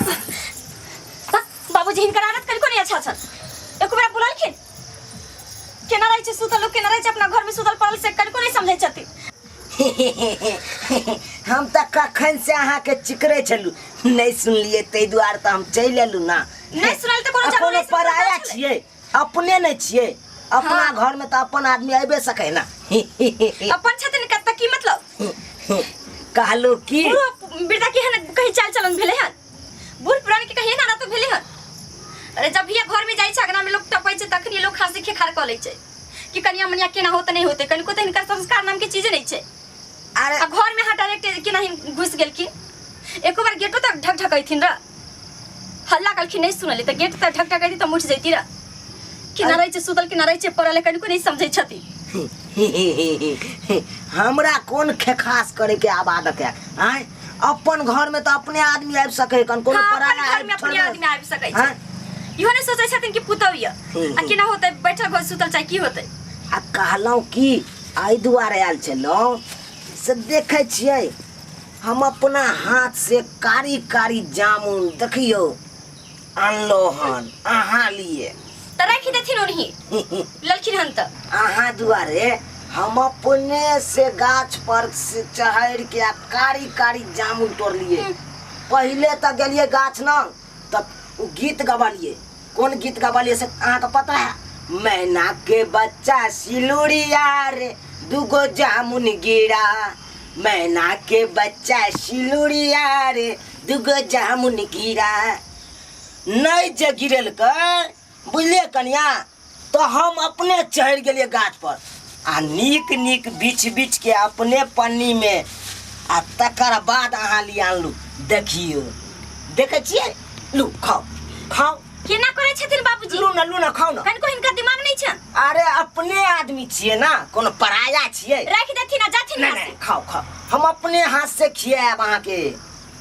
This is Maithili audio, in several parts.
कनिया बाबूजी हिनकर आदत कनिको नहि अच्छा छल एको बेरा बोललखिन केना रहै छै सुतल लोक केना रहै छै अपना घर में सुतल पड़ल से कनिको नहि समझै छथिन हम तऽ कखन से अहाँके चिकरै छलहुँ नहि सुनलियै ताहि दुआरे तऽ हम चलि एलहुँ ने नहि सुनल तऽ कोनो आ जरूरी कोनो नहि छै, पराया छलै। छियै अपने नहि छियै अपना हाँ। घर में तऽ अपन आदमी अबे सकै ना अपन छथिन कत की मतलब कहलहुँ की बूढ़ वृद्धा के हन कहीं चाल चलन भेलै हन बूढ़ पुरान के कहीं ना तो भेलै हन अरे जब भी घर में जाइ छै अगना में लोग टपै छै तखनी लोग खांसी खेखार कऽ लै छै कि कनिया मनिया केना होत नहीं होते कनिको तऽ हिनकर संस्कार नाम के चीजे नहीं छै अरे आ घर में अहाँ डायरेक्ट केना हिन घुसि गेलखिन एको बार गेटो तक ढक ढकैथिन र हल्ला कलखिन नहीं सुनली तऽ गेट तक ढक ढकैती तऽ उठि जैती र केना रहै छै सुतल केना रहै छै पड़ल कनिको नहीं समझै छथिन हमरा कोन खेखास करे के आब आदत है आँय अपन घर में तऽ अपने आदमी आबि सकै कन कोनो हाँ, अपन पराया घर में आबि अपने थोड़े आदमी आबि सकै हाँ? छै इहो नहि सोचै छथिन कि पुतहु यऽ आ केना होतै बैठल घर सुतल चाहे की होतै आ कहलहुँ की एहि दुआरे आयल छलहुँ से देखै छियै हम अपना हाथ से कारी कारी जामुन देखियौ अनलहुँ हन अहाँ लिए तऽ राखि देथिन ओनही ललखिन हन तऽ अहाँ दुआरे हम अपने से गाछ पर से चढ़ि के आ कारी कारी जामुन तोड़लियै पहिले तऽ गेलियै गाछ लग तऽ ओ गीत गबलियै कोन गीत गबलियै से अहाँके पता है मैना के बच्चा सिलुरिया रे दूगो जामुन गिरा मैना के बच्चा सिलुरिया रे दूगो जामुन गिरा नहि जे गिरेलकै बुझलियै कनिया तऽ हम अपने चढ़ि गेलियै गाछ पर आ नीक नीक बीछ बीछ के अपने पन्नी मे आ तकर बाद अहाँ लिए आनलू देखियौ देखै छियै लू खाउ खाउ केना करै छथिन बाबूजी लू ना लू ना खाउ ना कनिको हिनका दिमाग नहि छनि अरे अपने आदमी छियै ना कोनो पराया छियै राखि देथिन आ जाथिन नहीं यहाँ नहीं खाओ खाओ हम अपने हाथ से खियाएब अहाँके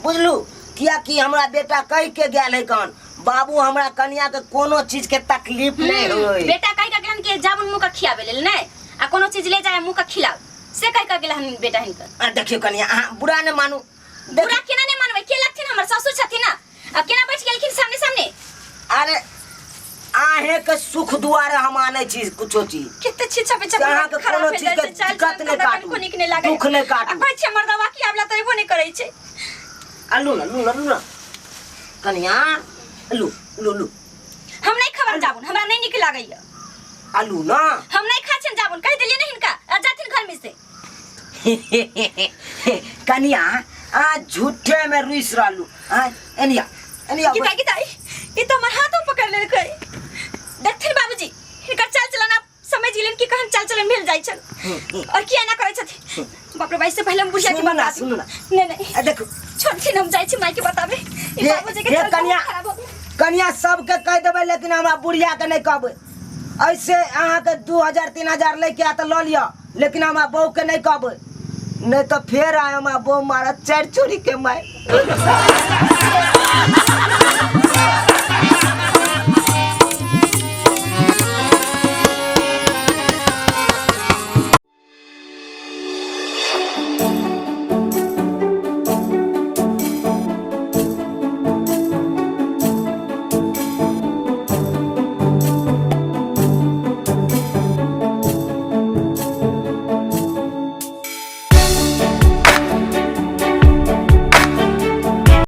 बुझलू कियाकि हमरा बेटा कहि के गेल है कन बाबू हमरा कनिया के कोनो चीज के तकलीफ से। नहीं होई बेटा कहि के गेलन कि जामुन मुँह के खियाबे लेल नहि आ कोनो चीज ले जाए मुँह के खिलाओ से कहि के गेल हन बेटा हिनकर आ देखियो कनिया अहाँ बुरा नहीं मानू बुरा केना नहि मानबै के लगथिन हमर ससुर छथिन ना अब केना बैठ गेलखिन सामने सामने अरे आहे के सुख दुआरे हम आनै छी कुछो चीज कते छिछा पिछा से अहाँके खराब कोनो भेल चीज जाइ के छै, चालि दिक्कत चलन नहि हमरा काटू, कनिको नीक नहि लागै दुख नहि काटू। आ कहै छियै मर्दवा की आबला तऽ एबो नहि करै छै आ लू ना लू ना लू ना कनिया लू लू लू हम नहि खबर जाबुन हमरा नहि नीक लागैया आ लू ना हम नहि खाइ छियनि जाबुन कहि देलियै ने हिनका आ जाथिन घर में से कनिया आ झूठे में रुस रहलू आ एनिया एनिया गीता गीता ई तऽ हमर हाथो पकड़ लेलकै देखथिन बाबूजी हिनकर चाल चलन आब समझ गेलियनि कि कहन चाल चलन भेल जाइ छनि और किया एना करै छथिन बाप रे बाप इससे पहले हम बुढ़िया के सुनू ना, बता दी सुनू ना। नहीं नहीं आ देखो छोड़थिन हम जाइ छी माय के बताबे ई हे- बाबूजी के हे चाल बहुत कनिया खराब हो गेल। कनिया सबके कहि देबै लेकिन हमरा बुढ़िया के नहि कहबै ऐसे अहाँके 2000 3000 लैके आ तऽ लऽ लिअ लेकिन हमरा बहू के नहि कहबै नहि तऽ फेर आय हमरा बहू मारत चारि चोरी के माय